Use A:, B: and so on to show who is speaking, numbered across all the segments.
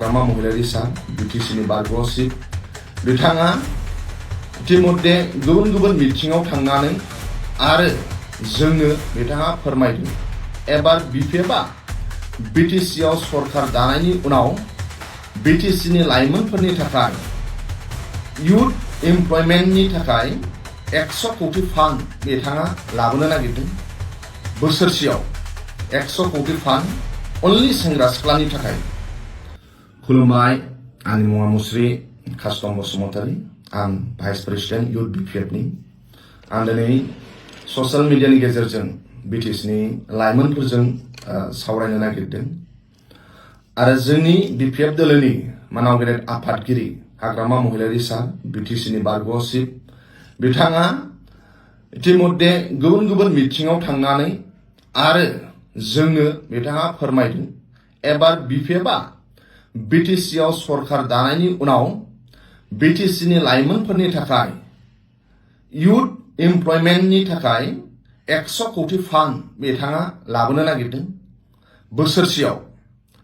A: हाग्रामा महिलारि सान बिटिसिनि बारग' चिफ बिथाङा इतिमध्य गुबुन गुबुन मिटिङाव थांनानै आरो जोंनो बिथाङा फोरमायदों एबार बिपिएफआ बिटिसिआव सरकार दानायनि उनाव बिटिसिनि लाइमोनफोरनि थाखाय इयुथ एमप्लयमेन्टनि थाखाय 100 कोटी फान्ड बिथाङा लाबोनो नागिरदों बोसोरसेयाव 100 कोटी फान्ड अनलि सेंग्रा सिख्लानि थाखाय। खुलुमबाय, आंनि मुङा मुस्रि कास्टम बसुमतारी, आं भाइस प्रेसिडेन्ट इयुथ बिपिएफनि। आं दिनै ससियेल मिडियानि गेजेरजों बिटिसिनि लाइमोनफोरजों सावरायनो नागिरदों आरो जोंनि बिपिएफ दोलोनि मानाव गेदेर आफादगिरि हाग्रामा महिलारि सान बिटिसिनि बारग' चिफ बिथाङा इतिमध्य गुबुन गुबुन मिटिङाव थांनानै आरो जोंनो बिथाङा फोरमायदों एबार बिपिएफआ बिटिसिआव सरकार दानायनि उनाव बिटिसिनि लाइमोनफोरनि थाखाय इयुथ एमप्लयमेन्टनि थाखाय 100 कोटी फान्ड बिथाङा लाबोनो नागिरदों बोसोरसेयाव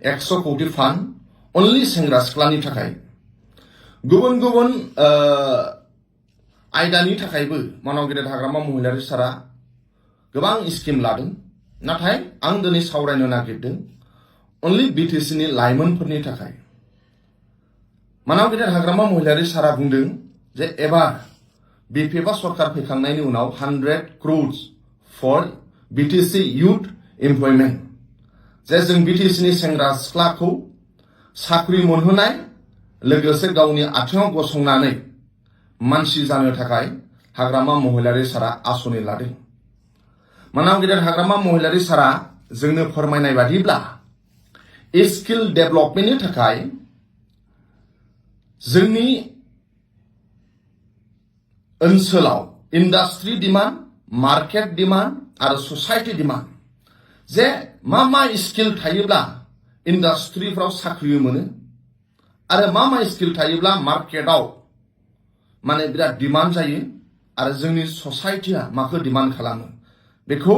A: 100 कोटी फान्ड अनलि सेंग्रा सिख्लानि थाखाय। गुबुन गुबुन आयदानि थाखायबो मानाव गेदेर हाग्रामा महिलारि सारा गोबां स्किम लादों, नाथाय आं दिनै सावरायनो नागिरदों अनलि बिटिसिनि लाइमोनफोरनि थाखाय। मानाव गेदेर हाग्रामा महिलारि सारा बुंदों जे एबार बिपिएफआ सरकार फैखांनायनि उनाव 100 crores for BTC youth employment, जे जों बिटिसिनि सेंग्रा सिख्लाखौ साख्रि मोनहोनाय लोगोसे गावनि आथिङाव गसंनानै मानसि जानो थाखाय हाग्रामा महिलारि सारा आसनि लादों। मानाव गेदेर हाग्रामा महिलारि सारा जोंनो फोरमायनाय बादिब्ला स्किल डेभेलपमेन्टनि थाखाय जोंनि ओनसोलाव इन्डास्ट्रि डिमान्ड, मार्केट डिमान्ड आरो ससाइटि डिमान्ड, जे मा स्किल थायोब्ला इन्डास्ट्रिफ्राव साख्रि मोनो आरो मा स्किल थायोब्ला मार्केटआव माने बिराद डिमान्ड जायो आरो जोंनि ससाइटिया माखौ डिमान्ड खालामो बेखौ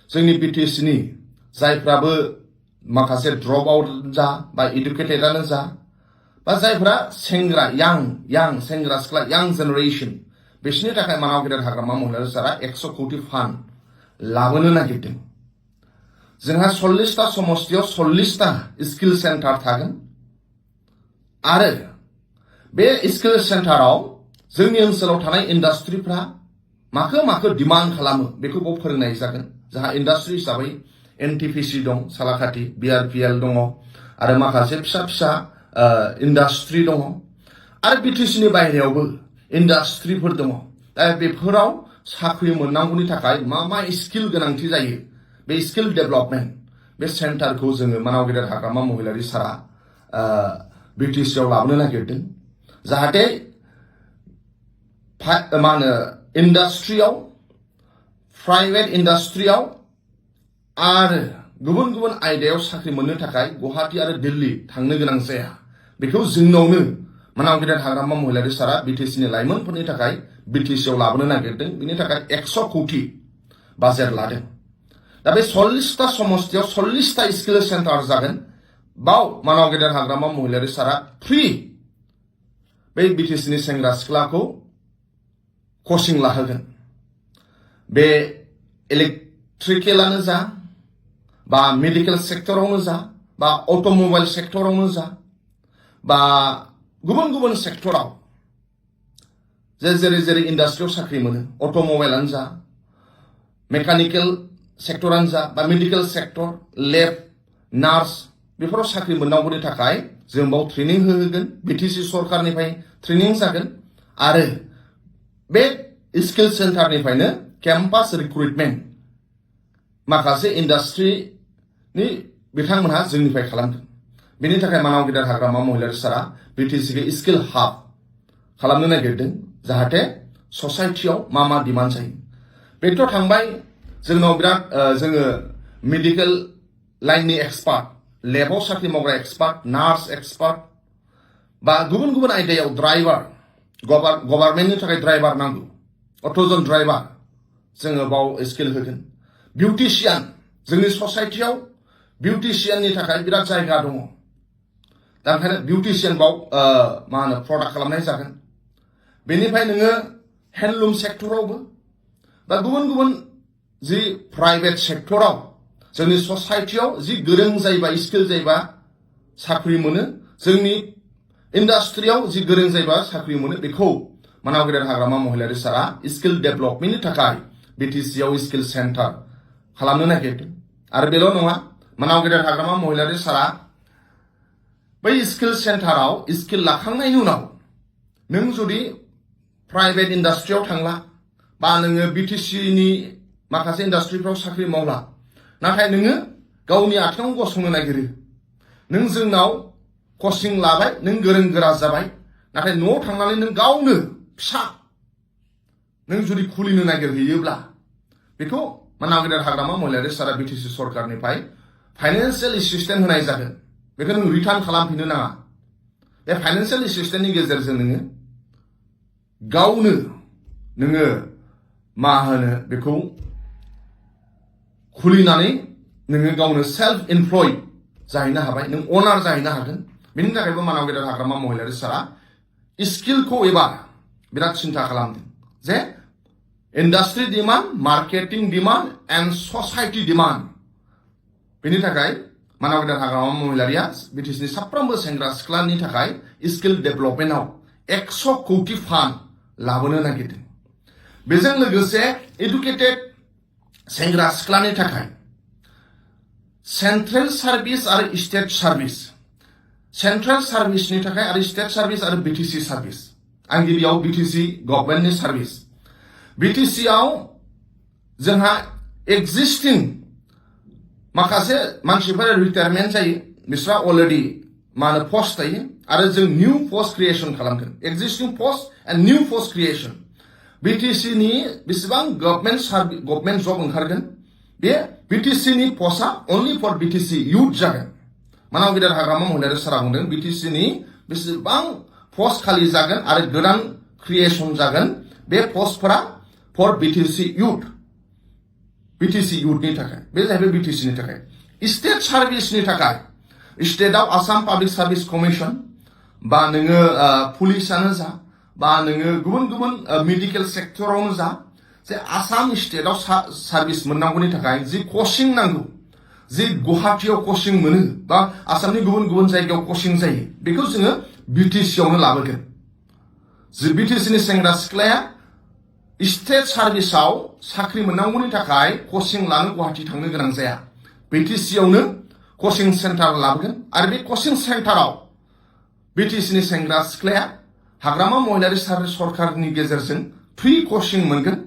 A: जोंनि बिटिसिनि जायफ्राबो माखासे ड्रप आउट जा बा इडुकेटेडआनो जा बा जायफ्रा सेंग्रा यां सेंग्रा सिख्ला यां जेनेरेशन बिसोरनि थाखाय मानाव गेदेर हाग्रामा महिलारि सारा 100 कोटी फान्ड लाबोनो नागिरदों। जोंहा 40टा समस्तियाव 40टा स्किल सेन्टार थागोन आरो बे स्किल सेन्टाराव जोंनि ओनसोलाव थानाय इन्डास्ट्रिफ्रा माखो डिमान्ड खालामो बेखौ बाव फोरोंनाय जागोन। जोंहा इन्डास्ट्रि हिसाबै एनटिपिसि दं, सालाकाथि, बिआरपिएल दङ आरो माखासे फिसा फिसा इन्डास्ट्रि दङ आरो बिटिसिनि बाहेरायावबो इन्डास्ट्रिफोर दङ। दा बेफोराव साख्रि मोननांगौनि थाखाय मा स्किल गोनांथि जायो बे स्किल डेभेलपमेन्ट बे सेन्टारखौ जोङो मानाव गेदेर हाग्रामा महिलारि सारा बिटिसिआव लाबोनो नागिरदों, जाहाथे इन्डास्ट्रियाव, प्राइभेट इन्डास्ट्रियाव आरो गुबुन गुबुन आयदायाव साख्रि मोननो थाखाय गुवाहाटी आरो दिल्ली थांनो गोनां जाया। बेखौ जोंनावनो मानाव गेदेर हाग्रामा महिलारि सारा बिटिसिनि लाइमोनफोरनि थाखाय बिटिसिआव लाबोनो नागिरदों। बिनि थाखाय 100 कोटी बाजेट लादों। दा बे 40टा समस्तियाव 40टा स्किल सेन्टार जागोन। बाव मानाव गेदेर हाग्रामा महिलारि सारा फ्रि बे बिटिसिनि सेंग्रा सिख्लाखौ कचिं लाहोगोन। बे इलेक्ट्रिकेलानो जा बा मेडिकेल सेक्टरावनो जा बा अट'मबाइल सेक्टरावनो जा बा गुबुन गुबुन सेक्टराव जेरै इन्डास्ट्रियाव साख्रि मोनो, अट'मबाइलानो जा, मेकानिकेल सेक्टरानो जा बा मेडिकेल सेक्टर, लेब, नार्स बेफोराव साख्रि मोननांगौनि थाखाय जों बाव ट्रेनिं होगोन। बिटिसि सरकारनिफ्राय ट्रेनिं जागोन आरो बे स्किल सेन्टारनिफ्रायनो केम्पास रिक्रुटमेन्ट माखासे इन्डास्ट्रिनि बिथांमोनहा जोंनिफ्राय खालामगोन। बेनि थाखाय मानाव गेदेर हाग्रामा महिलारि सारा बिटिसिखौ स्किल हाब खालामनो नागिरदों, जाहाथे ससाइटियाव मा डिमान्ड जायो। बेथ' थांबाय जोंनाव बिराद जोङो मेडिकेल लाइननि एक्सपार्ट, लेबाव साख्रि मावग्रा एक्सपार्ट, नार्स एक्सपार्ट बा गुबुन गुबुन आयदायाव ड्राइभार, गभर्नमेन्टनि थाखाय ड्राइभार नांगौ, अट'जन ड्राइभार जोङो बाव स्किल होगोन। बिउटिशियान, जोंनि ससाइटियाव बिउटिशियाननि थाखाय बिराद जायगा दङ। दा ओंखायनो बिउटिशियान बाव मा होनो प्रडाक्ट खालामनाय जागोन बेनिफ्राय नोङो हेन्डलुम सेक्टरावबो बा गुबुन गुबुन जि प्राइभेट सेक्टराव जोंनि ससाइटियाव जि गोरों जायोबा स्किल जायोबा साख्रि मोनो जोंनि इन्डास्ट्रियाव जि गोरों जायोबा साख्रि मोनो बेखौ मानाव गेदेर हाग्रामा महिलारि सारा स्किल डेभेलपमेन्टनि थाखाय बिटिसिआव स्किल सेन्टार खालामनो नागिरदों आरो बेल' नङा मानाव गेदेर हाग्रामा महिलारि सारा बै स्किल सेन्टाराव स्किल लाखांनायनि उनाव नों जुदि प्राइभेट इन्डास्ट्रियाव थांला बा नोङो बिटिसिनि माखासे इन्डास्ट्रिफ्राव साख्रि मावला नाथाय नोङो गावनि आथिङाव गसंनो नागिरो नों जोंनाव कचिं लाबाय नों गोरों गोरा जाबाय नाथाय न'आव थांनानै नों गावनो फिसा नों जुदि खुलिनो नागिरहैयोब्ला बेखौ मानाव गेदेर हाग्रामा महिलारि सारा बिटिसि सरकारनिफ्राय फाइनान्सियेल एसिस्टेन्ट होनाय जागोन बेखौ नों रिटार्न खालामफिननो नाङा बे फाइनान्सियेल एसिस्टेन्टनि गेजेरजों नोङो गावनो नोङो मा होनो बेखौ खुलिनानै नोङो गावनो सेल्फ इमप्लय जाहैनो हाबाय नों अनार जाहैनो हागोन बेनि थाखायबो मानाव गेदेर हाग्रामा महिलारि सारा स्किलखौ एबार बिराद सिन्था खालामदों जे industry demand marketing demand and society demand बेनि थाखाय मानाव गेदेर हाग्रामा महिलारिया बिटिसिनि साफ्रोमबो सेंग्रा सिख्लानि थाखाय स्किल डेभेलपमेन्टआव 100 कौटि फान्ड लाबोनो नागिरदों बेजों लोगोसे एडुकेटेड सेंग्रा सिख्लानि थाखाय सेन्ट्रेल सार्भिस आरो स्टेट सार्भिस सेन्ट्रेल सार्भिसनि थाखाय आरो स्टेट सार्भिस आरो बिटिसि सार्भिस आं गिबियाव बिटिसि गभर्नमेन्टनि सार्भिस बिटिसिआव जोंहा एक्जिस्टिं माखासे मानसिफोरा रिटायारमेन्ट जायो बिस्रा अलरेडि मा होनो पस्ट थायो आरो जों निउ पस्ट क्रिएसन खालामगोन existing post and new post creation बिटिसिनि बेसेबां गभर्नमेन्ट जब ओंखारगोन बे बिटिसिनि पस्टआ अनलि फर बिटिसि इउथ जागोन मानाव गेदेर हाग्रामा महिलारि सारा बुंदों बिटिसिनि बेसेबां पस्ट खालि जागोन आरो गोदान क्रिएसन जागोन बे पस्टफोरा फर बिटिसि इउथनि थाखाय बे जाहैबाय बिटिसिनि थाखाय स्टेट सार्भिसनि थाखाय स्टेटआव आसाम पाब्लिक सार्भिस कमिसन बा नोङो पुलिसानो जा बा नोङो गुबुन गुबुन मेडिकेल सेक्टरावनो जा जे आसाम स्टेटआव सार्भिस मोननांगौनि थाखाय जि कचिं नांगौ जि गुवाहाटीयाव कचिं मोनो बा आसामनि गुबुन गुबुन जायगायाव कचिं जायो बेखौ जोङो बिटिसिआवनो लाबोगोन जि बिटिसिनि सेंग्रा सिख्लाया स्टेट सार्भिसाव साख्रि मोननांगौनि थाखाय कचिं लानो गुवाहाटी थांनो गोनां जाया बिटिसिआवनो कचिं सेन्टार लाबोगोन आरो बे कचिं सेन्टाराव बिटिसिनि सेंग्रा सिख्लाया हाग्रामा महिलारि सरकारनि गेजेरजों फ्रि कचिं मोनगोन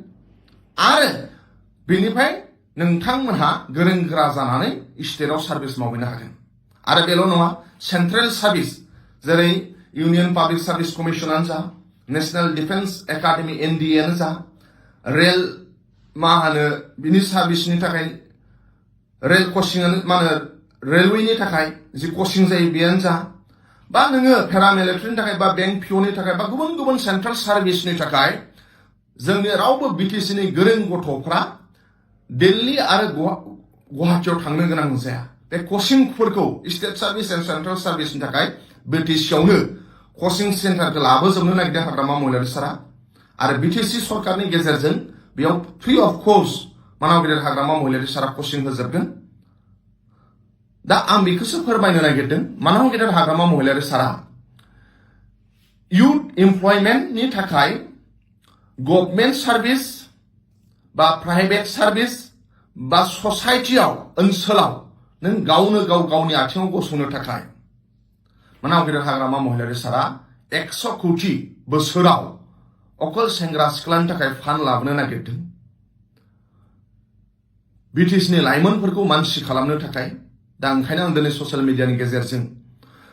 A: आरो बेनिफ्राय नोंथांमोनहा गोरों गोरा जानानै स्टेटआव सार्भिस मावहैनो हागोन आरो बेल' नङा सेन्ट्रेल सार्भिस जेरै इउनियन पाब्लिक सार्भिस कमिसनानो जा नेशनेल डिफेन्स एकाडेमि एनडिएआनो जा रेल मा होनो बिनि सार्भिसनि थाखाय रेल कचिंआनो मा होनो रेलवेनि थाखाय जि कचिं जायो बेयानो जा बा नोङो पेरामिलिटारिनि थाखाय बा बेंक पिअनि थाखाय बा गुबुन गुबुन सेन्ट्रेल सार्भिसनि थाखाय जोंनि रावबो बिटिसिनि गोरों गथ'फ्रा दिल्ली आरो गुवाहाटीयाव थांनो गोनां जाया बे कचिंफोरखौ स्टेट सार्भिस एन्ड सेन्ट्रेल सार्भिसनि थाखाय बिटिसिआवनो कचिं सेन्टारखौ लाबोजोबनो नागिरदों हाग्रामा महिलारि सारा आरो बिटिसि सरकारनि गेजेरजों बेयाव फ्रि अफ कस्ट मानाव गेदेर हाग्रामा महिलारि सारा कचिं होजोबगोन दा आं बेखौसो फोरमायनो नागिरदों मानाव गेदेर हाग्रामा महिलारि सारा इउथ एमप्लयमेन्टनि थाखाय गभर्नमेन्ट सार्भिस बा प्राइभेट सार्भिस बा ससाइटियाव ओनसोलाव नों गावनो गावनि आथिङाव गसंनो थाखाय मानाव गेदेर हाग्रामा महिलारि सारा 100 कौटि बोसोराव अकल सेंग्रा सिख्लानि थाखाय फान्ड लाबोनो नागिरदों बिटिसिनि लाइमोनफोरखौ मानसि खालामनो थाखाय दा ओंखायनो आं दिनै ससियेल मिडियानि गेजेरजों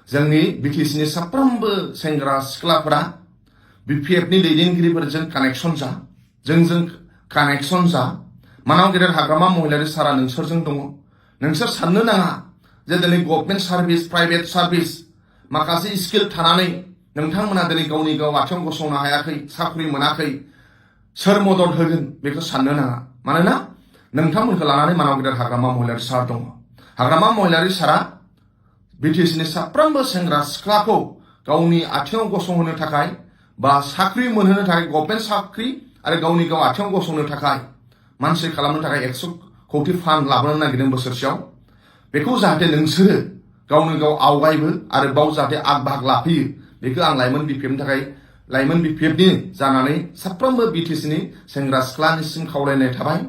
A: जोंनि बिटिसिनि साफ्रोमबो सेंग्रा सिख्लाफोरा बिपिएफनि दैदेनगिरिफोरजों कानेक्सन जा जोंजों कानेक्सन जा मानाव गेदेर हाग्रामा महिलारि सारा नोंसोरजों दङ नोंसोर साननो नाङा जे दिनै गभर्नमेन्ट सार्भिस प्राइभेट सार्भिस माखासे स्किल थानानै नोंथांमोना दिनै गावनि गाव आथिङाव गसंनो हायाखै साख्रि मोनाखै सोर मदद होगोन बेखौ साननो नाङा मानोना नोंथांमोनखौ लानानै मानाव गेदेर हाग्रामा महिलारि सार दङ हाग्रामा महिलारि सारा BTSनि साफ्रोमबो सेंग्रा सिख्लाखौ गावनि आथिङाव गसंहोनो थाखाय बा साख्रि मोनहोनो थाखाय गभर्नमेन्ट साख्रि आरो गावनि गाव आथिङाव गसंनो थाखाय मानसि खालामनो थाखाय 100 कौटि फान्ड लाबोनो नागिरदों बोसोरसेयाव बेखौ जाहाथे नोंसोरो गावनो गाव आवगायबो आरो बाव जाहाथे आग बाहाग लाफैयो बेखौ आं लाइमोन BPFनि थाखाय लाइमोन BPFनि जानानै साफ्रोमबो BTSनि सेंग्रा सिख्लानिसिम खावलायनाय थाबाय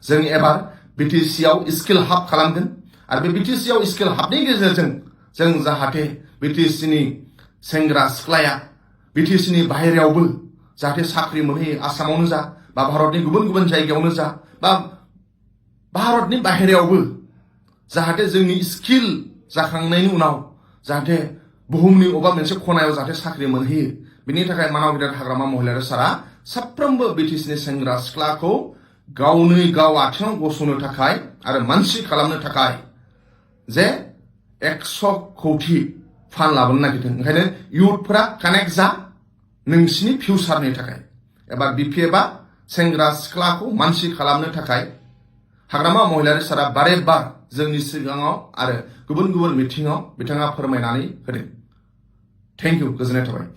A: जों एबार BTSआव स्किल हाब खालामगोन आरो बे BTSआव स्किल हाबनि गेजेरजों जों जाहाथे BTSनि सेंग्रा सिख्लाया BTSनि बाहेरायावबो जाहाथे साख्रि मोनहैयो आसामावनो जा बा भारतनि गुबुन गुबुन जायगायावनो जा बा भारतनि बाहेरायावबो जाहाथे जोंनि स्किल जाखांनायनि उनाव जाहाथे बुहुमनि अबा मोनसे खनायाव जाहाथे साख्रि मोनहैयो बिनि थाखाय मानाव गिदिर हाग्रामा महिलारि सारा साफ्रोमबो BTSनि सेंग्रा सिख्लाखौ गावनो गाव आथिङाव गसंनो थाखाय आरो मानसि खालामनो थाखाय जे 100 कौटि फान्ड लाबोनो नागिरदों ओंखायनो इयुथफोरा कानेक्ट जा नोंसिनि फिउचारनि थाखाय एबा BPFआ सेंग्रा सिख्लाखौ मानसि खालामनो थाखाय हाग्रामा महिलारि सारा बारे बार जोंनि सिगाङाव आरो गुबुन गुबुन मिथिङाव बिथाङा फोरमायनानै होदों थेंक इउ गोजोननाय थाबाय